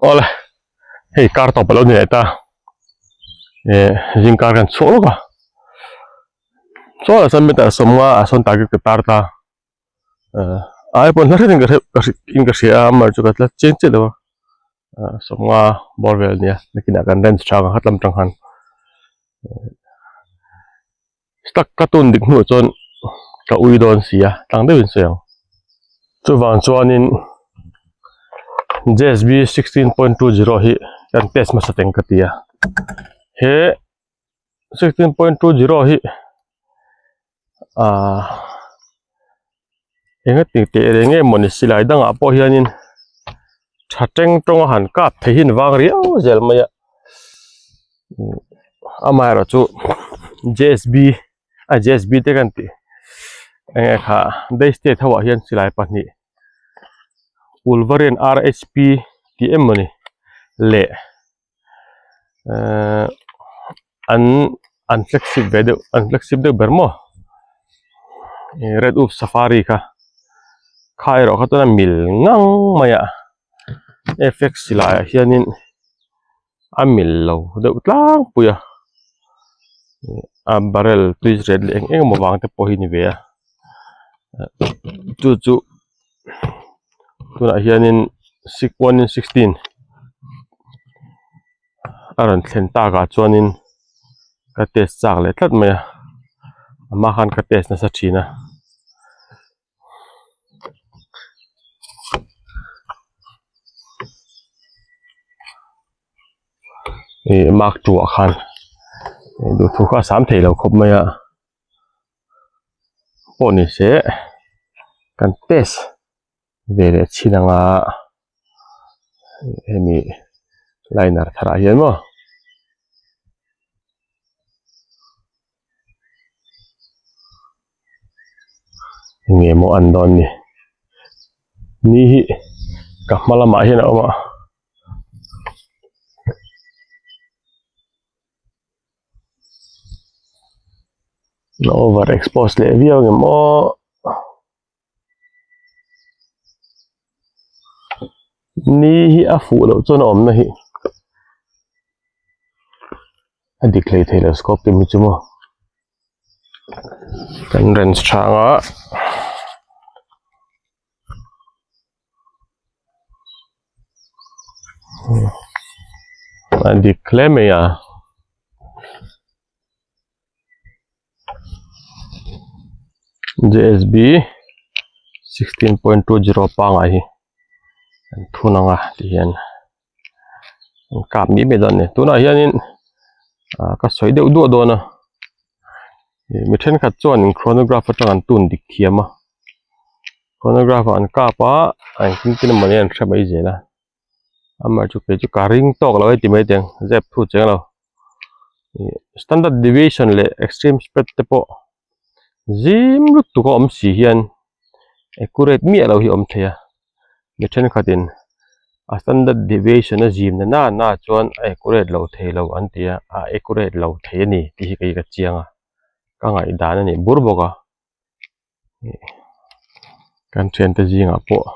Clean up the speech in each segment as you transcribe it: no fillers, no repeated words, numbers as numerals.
Awle hei kar tawp alo ni leh ta eh zing kar kan chhuak lawk a chuan ah chuan meter sawmnga ah sawn target ka tar ta eh ai pawn hla hretin ka hre ka hre in ka hria a amaherawhchu chu ka tla chiang chiah lo a ah sawmnga bawr vel a nia nakinah kan range tha ang kha tlam tang khan Stock ka tun dik hnuah chuan ka ui dawn si a, tlang deuhin sawi ang. Chuvang chuanin JSB 16.20 hi kan test hmasa teng ka ti a. He 16.20 hi ah enga ti teh reng nge mawni silai dangah pawh hianin tha teng tawng a han kap thei hi an vang riau zel mai a amaherawh chu J S B a J S B te kan tih enge kha day state ho ah hian silai pahnih Wolverine R H P tih em mawni leh ehh an an flagship ve deuh an flagship deuh ber maw ih red wolf safari kha kha erawh kha chuan a mil ngang mai a fx silai ah hianin a mil lo deuh tlangpui a a barrel twist red leh eng eng emaw vang te pawh hi a ni ve a chu chu tunah hianin six one in sixteen a rawn thlen takah chuanin ka test chak leh tlat mai a amah khan ka test nasa thin a. Ih mark two ah khan duhthu kha a sam thei lo khawp mai a. Pawh ni se kan test ve leh chhin anga hemi liner thar ah hian maw enge maw an dawn ni ni hi ka hma lamah hian a awm a. Over expose leh viau ang em aw ni hi a fuh loh chuan a awmna hi a dik hlei thei lo scope te hi chu maw kan range tha anga. A dik hle mai a J S B 16.20 pangai hi an thun ang a ti hian an kap mai mai dawn a ni tunah hianin ah ka sawi deuh duah dawn a mi thenkhat chuan chronograph atang an tun dik thiam a. Chronograph ah an kap a a engtin tin emaw ni an hre mai zel a amaherawhchu kei chu ka ring tawk lo e ti mai teng zep thu cheng lo ih standard deviation leh extreme spread te pawh zim lutuk a awm si hian accurate miah lo hi a awm thei a mi thenkhat in a standard deviation a zim na na na chuan a accurate lo thei lo an ti a a accurate lo thei a ni tih hi kei ka chiang a ka ngaihdan a nih bur bawk a. Kan thiante zingah pawh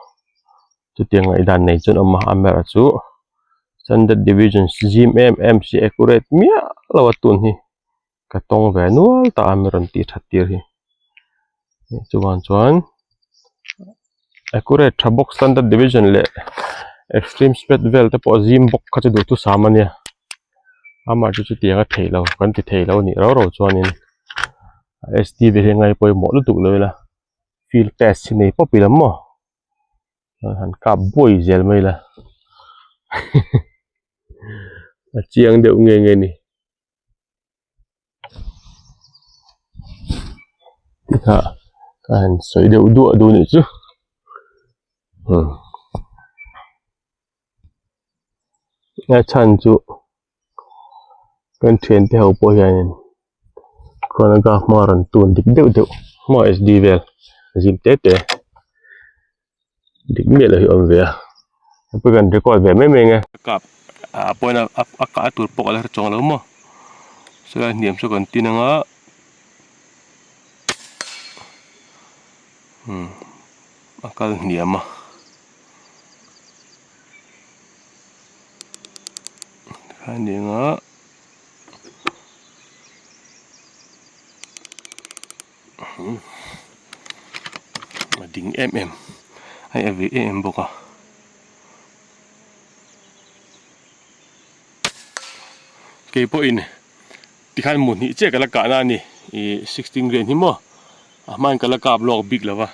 chutiang ngaihdan nei chu an awm a amaherawhchu chu standard division zim em em si accurate miah lo a tun hi ka tawng ve nual ta a mi rawn tih that tir hi chuvang chuan accurate tha bawk standard division leh extreme spread vel te pawh zim bawk kha chu duhthusam a nia amaherawhchu chutiang a theih lo kan ti thei lo a nih rau rau chuanin. S T ve hi ngai pawimawh lutuk lo ila field test hi nei pawp ila maw han kap buai zel mai ila a chiang deuh nge nge ni tikha ka han sawi deuh duah duh nih chu umm a chhan chu kan thiante ho pawh hianin chronograph hma rawn tun dik deuh deuh hma S D vel zim te te dik miah lo hi a awm ve a hei kan record ve mai mai ang e. Kap a pawina a kah tur pawh ka la hre chuang lo maw sawlai hniam saw kan tin anga umm a kal hniam a. Tikhan a ni ang a. A ding em em a e ve em em bawk a. Keipawhin tikhan mu hnih chiah ka la kahna a ni ih sixteen grain hi maw a hmain ka la kap lawk bik lo va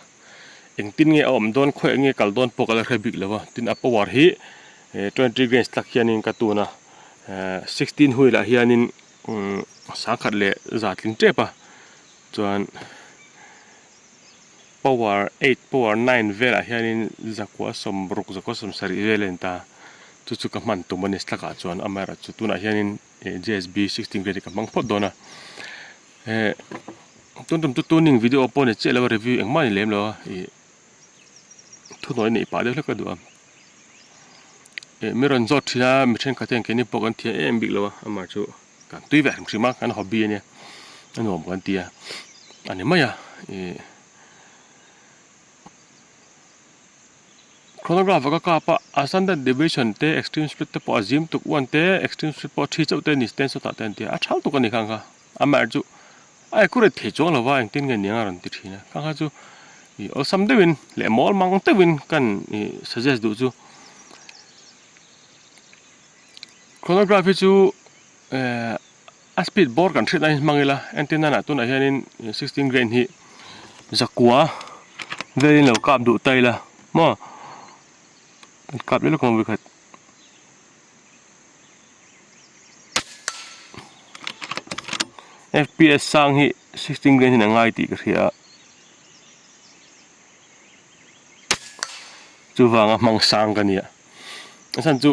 engtin nge a awm dawn khawiah nge kal dawn pawh ka la hre bik lo va tin a power hi 20 grains tak hianin ka tun a 16 wheel ah hianin sangkhat leh za tling tep a chuan power eight power nine velah hianin zakua sawmruk zakua sawmsarih vel a ni ta chu chu ka hman tum a ni thlakah chuan amaherawhchu tunah hianin J S B 16 grade hi ka hmang phawt dawn a eh tun tum chu tuning video pawh ni chiah lo a review engmah a ni lem lo a ih thunawi neih pah deuh hlek ka duh a. Eh mi rawn zawt thin a mi thenkhat hian keini pawh kan thiam em em bik lo a amah chu kan tui ve hrim hrim a kan hobby a nia a nuam kan ti a a ni mai a ih chronograph a ka kap a a standard deviation te extreme speed te pawh a zim tuk uan te extreme speed pawh a thi chauh te a ni ten sawtah te an ti a a tha lutuk a ni khang kha amaherawhchu chu a accurate thei chuang lo va engtin nge niang a rawn ti thin a khang kha chu ih awlsam deuhin leh mawl mang deuhin kan ih suggest duh chu chronograph hi chu eh a speed bawr kan hriat na hi hmang ila entir nan ah tunah hianin 16 grain hi zakua velin lo kap duh ta ila maw kap leh lawk ang vawikhat. Fps sang hi 16 grain hian a ngai tih ka hria a chuvanga hmang sang ka nia a chhan chu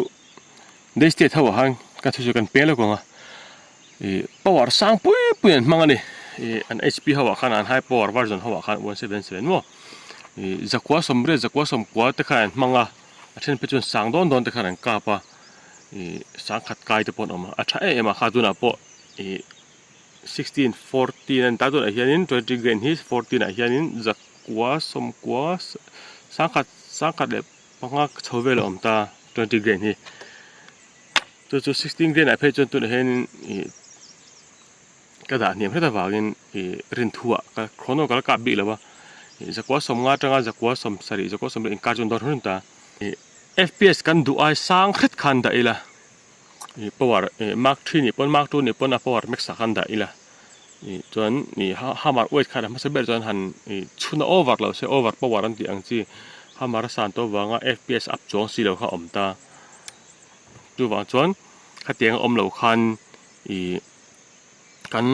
day state ho ah khan ka thu chu kan peng lawk ang a ih power sang pui pui an hmang a ni ih an hp ho ah khan an high power version ho ah khan 177 maw ih zakua sawmriat zakua sawmkua te khan an hmang a. A then phei chuan sang dawn dawn te khan an kap a ih sangkhat kai te pawh an awm a a tha em em a kha tunah pawh ih 16 14 a ni ta tunah hianin 20 grain hi 14 ah hianin zakua sawmkua sangkhat sangkhat leh panga chho vel a awm ta 20 grain hi chu chu 16 grain ah phei chuan tunah hianin ih ka dah hniam hret avangin ih rinthuah ka chrono ka la kap bik lo a ih zakua sawmnga atanga zakua sawmsarih zakua sawmriat inkar chu an dawn run ta ih fps kan duh ai sang hret khan dah ila ih power ih mark three nih pawn mark two nih pawn a power max ah khan dah ila ih chuan ih hammer weight khan a hmasa ber chuan han ih chhun a over lo se over power an tih ang chi hammer a san tawh avanga fps up chuang si lo kha a awm ta chuvang chuan khatiang a awm lo khan ih. Kan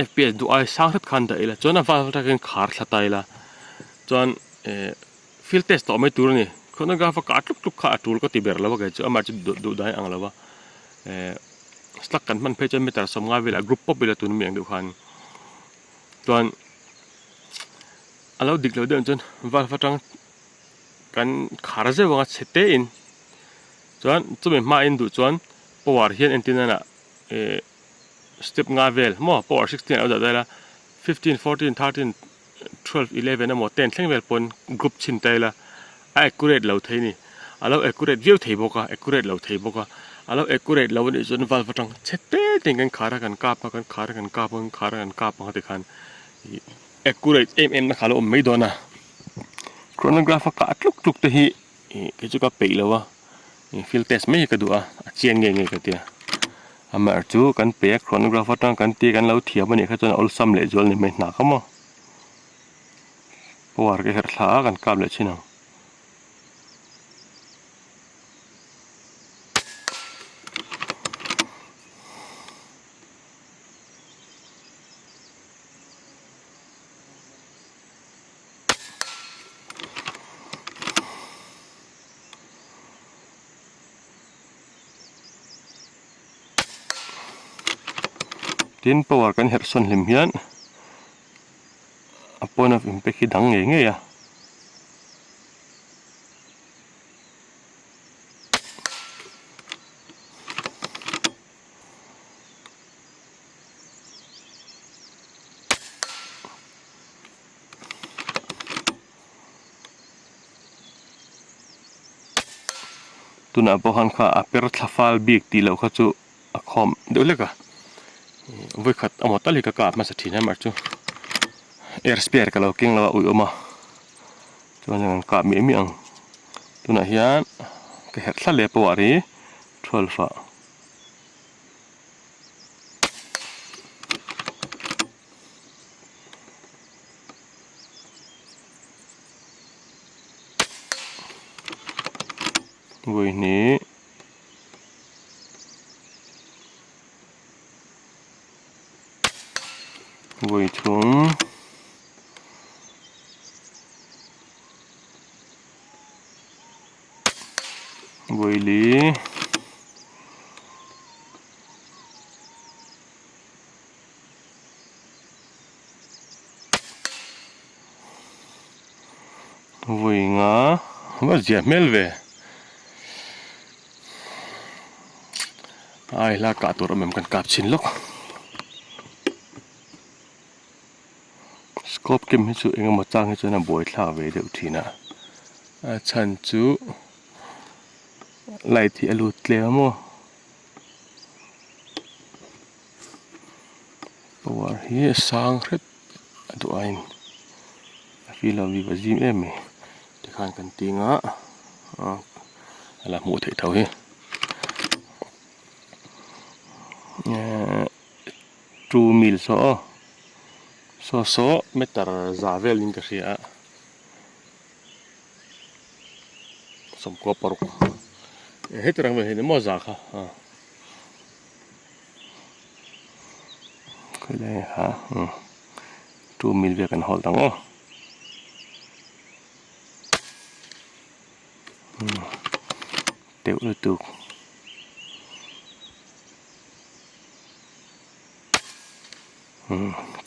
fps duh ai sang hret khan dah ila chuan a val takin khar thla ta ila chuan eh field test tawh mai tur a ni chronograph a kah tluk tluk kha a tul ka ti ber lo a kei chu amah chu duh dai ang lo va eh slug kan hman phei chuan meter sawmnga velah group pawp ila tun ami ang deuh khan chuan a lo dik lo deuh chuan valve atang kan khar zeuh anga chhe te in chuan chumi hma in duh chuan power hian entir nana eh step nga vel maw power 16 a lo dah daih la 15 14 13 12 11 emaw 10 thleng vel pawn group chhin ta ila a accurate lo thei a ni a lo accurate viau thei bawk a accurate lo thei bawk a a lo accurate lo anih chuan valve atang chhe te te in kan khar a kan kap a kan khar a kan kap a kan khar a kan kap ang tikhan ih accurate em em na kha a lo awm mai dawn a chronograph a kah tluk tluk te hi ih kei chu ka peih lo a. Field test mai hi ka duh a a chian ngei ngei ka tia amaherawhchu chu kan pe a chronograph atang kan tia kan lo thiam anih kha chuan a awlsam leh zual ni mai hna kha maw power ka herh thla a kan kap leh thin ang. Tin power kan herh sawn hlim hian a point of impact hi dang ngei ngei a. Tunah pawh khan kha a per thla fal bik tih loh kha chu. a khawm deuh hlek a vawikhat amaw tal hi ka kap hmasa thin a chu air spare ka lo keng lo a ui awm a chuan an kap miah miah ang tunah hian ka herh thla leh pawh ah ri twelve ah. Vawihnih Vawithum Vawili Vui nga va zia hmel ve ai hla kah tur awm em kan kap chhin lawk scope kem hi chu eng emaw chang hi chuan a buai thlak ve deuh thin a a chhan chu light hi a lut tlem a maw. Power hi a sang hret a duh aiin a feel lo bik a zim em mai tikhan kan ting a a la hmuh theih tho hi ehh two mil saw aw saw saw meter za velin ka hria a sawmkua paruk heti rang vel hi ni maw za kha a. Khawilai ha two mil vel kan hawl ta ang aw teuh lutuk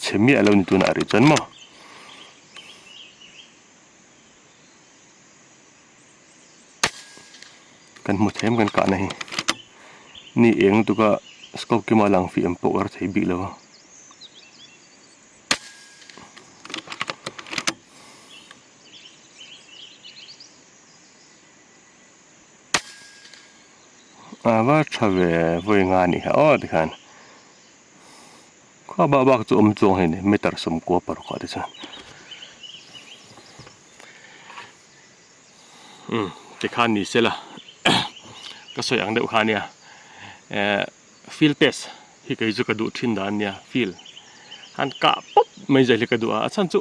chhe miah lo ni tunah rih chuan maw. Kan hmu thei em kan kahna hi ni eng lutuk a scope kima lang fih em pawh ka hre thei bik lo a. A va tha ve vawi nga anih kha aw tikhan khaw bak bak chu awm chuang hei ni meter sawmkua paruk ah te chuan. Umm tikhan ni sela ka sawi ang deuh kha ania eh field test hi kei chu ka duh thin dan ania field han kah pawp mai zai hi ka duh a a chhan chu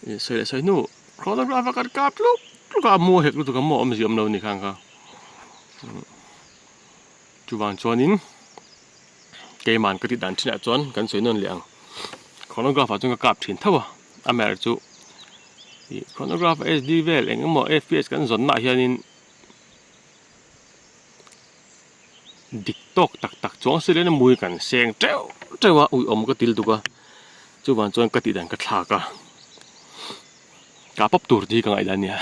ih sawi leh sawi hnu chronograph a kan kap tluk tluk a a mu a hek lutuk a maw awmzia awm lo ni khan kha chuvang chuanin keiman ka tih dan thinah chuan kan sawi nawn leh ang chronograph ah chuan ka kap thin tho a amaherawhchu chu ih chronograph sd vel eng emaw fps kan zawn naah hianin dik tawk tak tak chuang si leh mui kan seng teuh teuh a uiawm ka til tuk a chuvang chuan ka tih dan ka thlak a kah pawp tur tih hi ka ngaihdan a nia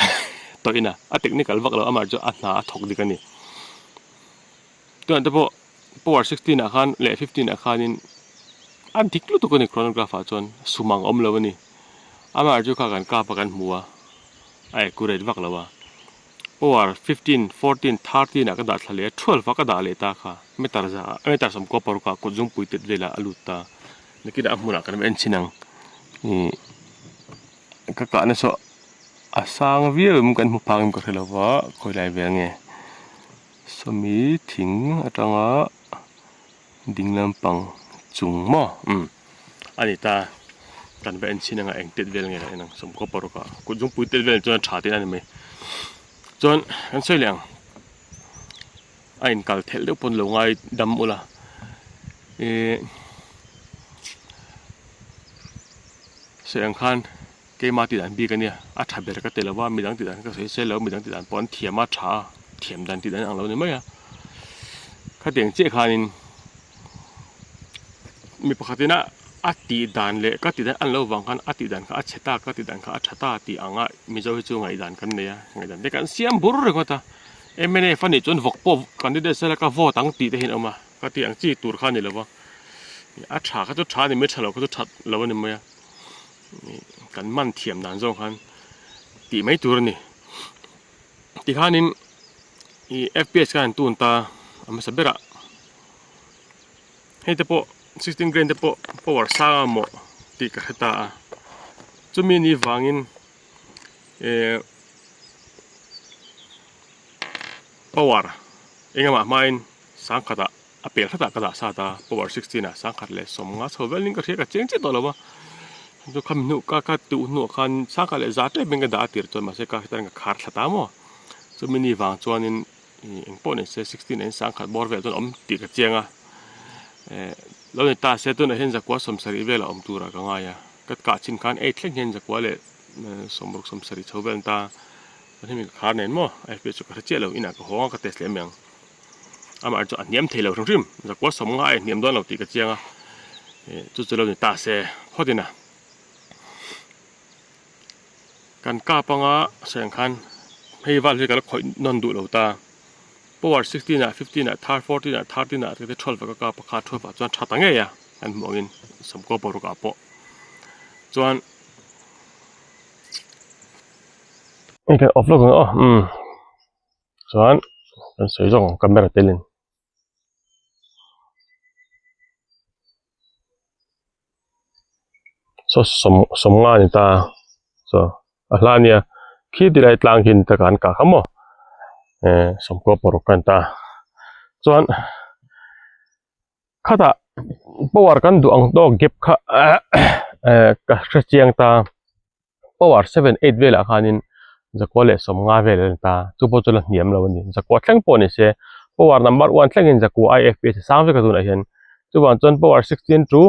tawhin a a technical vak lo amaherawhchu a hna a thawk dik a ni. Tunah te pawh power sixteen ah khan leh fifteen ah khanin a dik lutuk a ni chronograph ah chuan sum ang awm lo a ni amah chu kha kan kap a kan hmu a a accurate vak lo a power fifteen fourteen thirteen ah ka dah thla leh a twelve ah ka dah leh ta kha meter za ah meter sawmkua paruk ah kut zungpui tet velah a lut ta nakinah a hmunah kan va en chhin ang ih ka kahna saw a sang viau em kan hmu phak em ka hre lo va khawilai vel nge. Sawmi thing atanga ding lampang chung maw umm a ni ta kan va en chhin anga eng tet vel nge kan en ang sawmkhaw paruk ah kut zungpui tet vel chuan a tha tihna a ni mai chuan kan sawi leh ang a inkal thelh deuh pawn lo ngai dam ula ihh sawi ang khan. Keimah tih dan bik a nia, a tha ber ka ti lo va, midang tih dan ka sawi sel lo, midang tih dan pawh an thiam a, tha a, thiam dan tih dan ang lo ni mai a. Khatiang chiah khanin mi pakhatin a a tih dan leh ka tih dan an lo vang khan a tih dan kha a chhe ta, ka tih dan kha a tha ta tih anga Mizo hi chu ngaihdan kan nei a, ngaihdan te kan siam bur ringawt a. Mnf a nih chuan vawk pawh candidate sela ka vote ang tih te hi an awm a, ka tih ang chi tur kha a ni lo va, a tha kha chu tha a ni mai, tha lo kha chu that lo a ni mai a. Kan man thiam dan zawng khan tih mai tur a ni. Tikhanin ih fps khan an tun ta a hmasa berah. Hei te pawh sixteen grain te pawh power sang a maw tih ka hre ta a chumi ni vangin eh power engemaw hmain sangkhatah a pel hretah ka dah sat a power sixteen ah sangkhat leh sawmnga chho vel in ka hria ka chiang chiah tawh lo va chu khami hnu ka ka tuh hnuah khan sangkhat leh za tep in ka dah a tir chuan mahse ka hetiang ka khar thla ta maw chumi ni vang chuanin ih eng pawh ni se sixteen ah hian sangkhat bawr vel chuan a awm tih ka chiang a eh lo ni ta se tunah hian zakua sawmsarih vel a awm turah ka ngai a ka kah chin khan eight thleng hian zakua leh sawmruk sawmsarih chho vel an ta chuan hemi ka khar nen maw fb chu ka hre chiah lo inah ka hawng a ka test leh em ang amah chu a hniam thei lo hrim hrim zakua sawmnga a hniam dawn lo tih ka chiang a eh chu chu lo ni ta se phawt in a kan kap anga sawi ang khan hei val hi ka la khawih nawn duh lo ta power sixteen ah fifteen ah thar fourteen ah thirteen ah te twelve ah ka kap a kha twelve ah chuan tha ta ngei a kan hmuh angin sawmkaw paruk ah pawh chuan hei kan off lawk ang aw umm chuan kan sawi zawk ang camera telin. Saw sawm sawmnga a ni ta saw a hla ania khi ti lai tlang khi ni ta kan kah kha maw eh sawmkua paruk ka ni ta chuan khatah power kan duh ang tawk gap kha eh ka hre chiang ta. Power seven eight velah khanin zakua leh sawmnga vel a ni ta, chu pawh chu la hniam lo a ni. Zakua thleng pawh ni se power number one thlengin zakua IFPS a sang vek a tunah hian. Chuvang chuan power sixteen to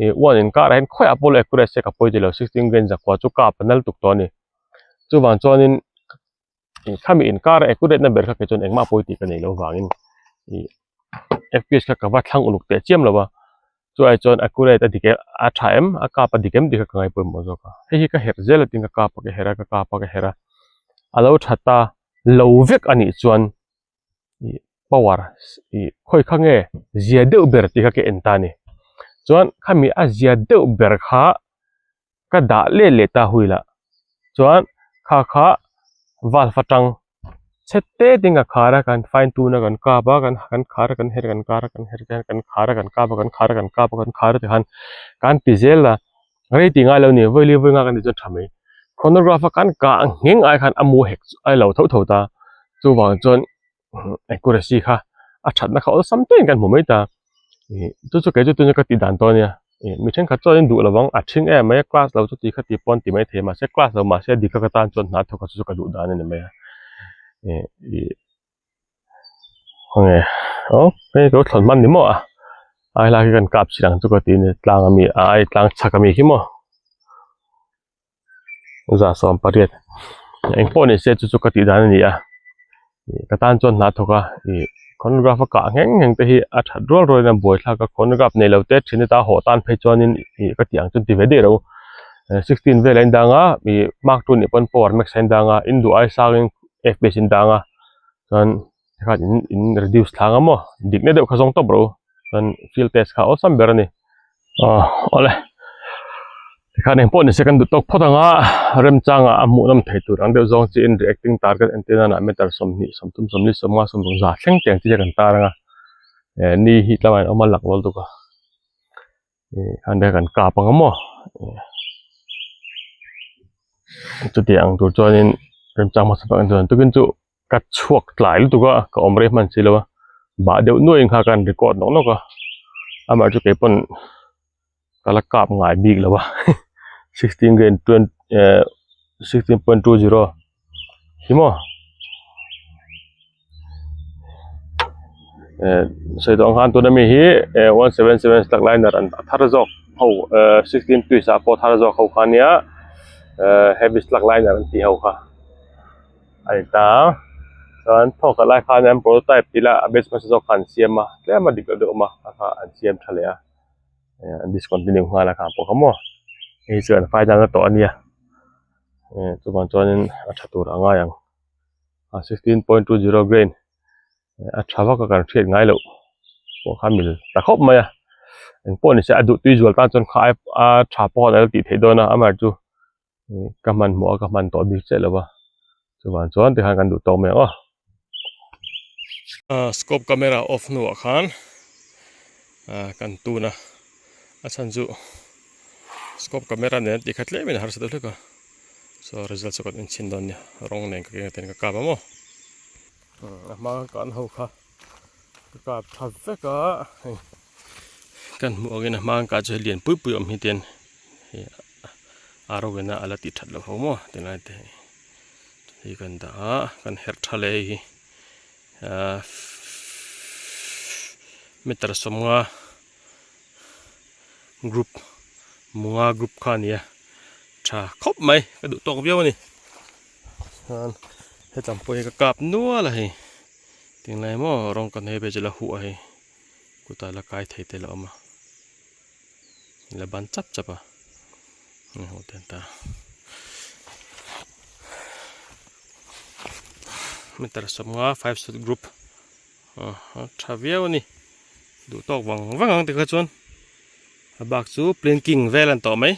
ih one inkarah hian khawiah pawh la accurate se ka pawi ti lo, sixteen grain zakua chu kap a nal tuk tawh a ni. Chuvang chuanin ih khami inkara accurate na ber kha kei chuan engmah pawi tih ka nei lo vangin ih F_P_S kha ka va thlang uluk teh chiam lo a, chuai chuan accurate a dik em a tha em a kap a dik em tih kha ka ngaipawimawh zawk a, hei hi ka herh zel a tin ka kap a ka herh a ka kap a ka herh a, a lo tha ta lo vek a nih chuan ih power ih khawi kha nge zia deuh ber tih kha ka en ta a ni, chuan khami a zia deuh ber kha. ka dah let leh ta hui lah chuan kha kha valve atang chhe te te in ka khar a kan fine tune a kan kap a kan kan khar a kan her kan kar a kan her kan khar a kan kap a kan khar a kan kap a kan khar a tikhan kan ti zel a rei tih ngai lo a ni vawi li vawi nga kan tih chuan tha mai chronograph a kan kah ngheng ai khan a mu hek a lo tho tho ta chuvang chuan accuracy kha a thatna kha awlsam te in kan hmu mai ta ih chu chu kei chu tuna ka tih dan tawh a nia ih mi thenkhat chuan in duh lo ang a thing em mai a class lo chu ti kha ti pawh an ti mai thei mahse class lo mahse a dik a ka tan chuan hna thawk a chu chu ka duh dan a ni mai a ih ih khawnge aw hei ka lo thlawn hman ni maw a ai lai khi kan kap chhin ang chu ka ti a ni tlang ami a ai tlang chhak ami khi maw. 180 eng pawh ni se chu chu ka tih dan a ni a ih ka tan chuan hna thawk a ih chronograph a kah ngheng ngheng te hi a that rual rual in a buai thlak a chronograph nei lo te thin heta haw tan phei chuanin ih ka tih ang chuan ti ve daih lo 16 vel a indang a ih mark two nih pawn power max a indang a in duh ai sangin fps a indang a chuan tikhan in in reduce thlang a maw dikna deuh kha zawng tawp rawh u chuan field test kha awlsam ber a ni aw awle tikhan engpawh ni se kan duh tawk phawt ang a remchanga a hmuh nawm thei tur ang deuh zawng chiin reacting target entir nana meter 20 30 40 50 60 za thleng tiang chi te kan tar ang a eh ni hi tlangah in awm a lak lawl tuk a ih khan te kan kap ang a maw chuti ang tur chuanin remchang hmasa tak chuan tukin chu ka chhuak tlai lutuk a ka awm rei hman si lo a bah deuh nuaiin kha khan record nawk nawk a amah chu kei pawn ka la kap ngai bik lo a 16 grain 20 eh 16.20 hi maw eh sawi tawh ang khan tuna mi hi eh 177 slug liner an a thar zawk ho eh 16 twist ah pawh thar zawk ho kha ania eh heavy slug liner an tih ho kha. A ni ta chuan thawk khat lai khan an prototype tih lah a base hmasa zawk kha an siam a tlem a dik loh deuh a awm a kha kha an siam tha leh a eh an discontinue nghal a kha pawh kha maw hei chu an final na tawh a nia eh chuvang chuanin a tha tur a ngai ang a 16.20 grain a tha vak a kan hriat ngai loh pawh kha mil ta khawp mai a engpawh ni se a duh tui zual tan chuan kha a tha pawh a la tih theih dawn a amaherawhchu. Ka hmanhmawh a ka hman tawh bik chiah lo va chuvang chuan tikhan kan duh tawk mai ang aw. Scope camera off hnuah khan Ah kan tun a a chhan chu scope camera nen tih kha tlem in a harsa deuh hlek a so result chu kan en chhin dawn nia rawng nen ka keng ten ka kap a maw a hma kan ho kha ka kap tha vek a hei kan hmuh angin a hma ka chu hei lian pui pui awm hi ten hei a ro in a la tih that loh ho maw tilai te hi kan dah a kan herh tha leh hei hi. Ahh meter sawmnga group munga group kha a ni a tha khawp mai ka duh tawk viau a ni chuan hetlam pawh hi ka kap nual a hei tinglai maw rawng ka hne ve chu la huh a hei kutah la kai thei te la awm a la ban chap chap a ta. Meter sawmnga five shot group a tha viau a ni duh tawk vang vang ang tikha chuan a bak chu planking vel an tawh mai.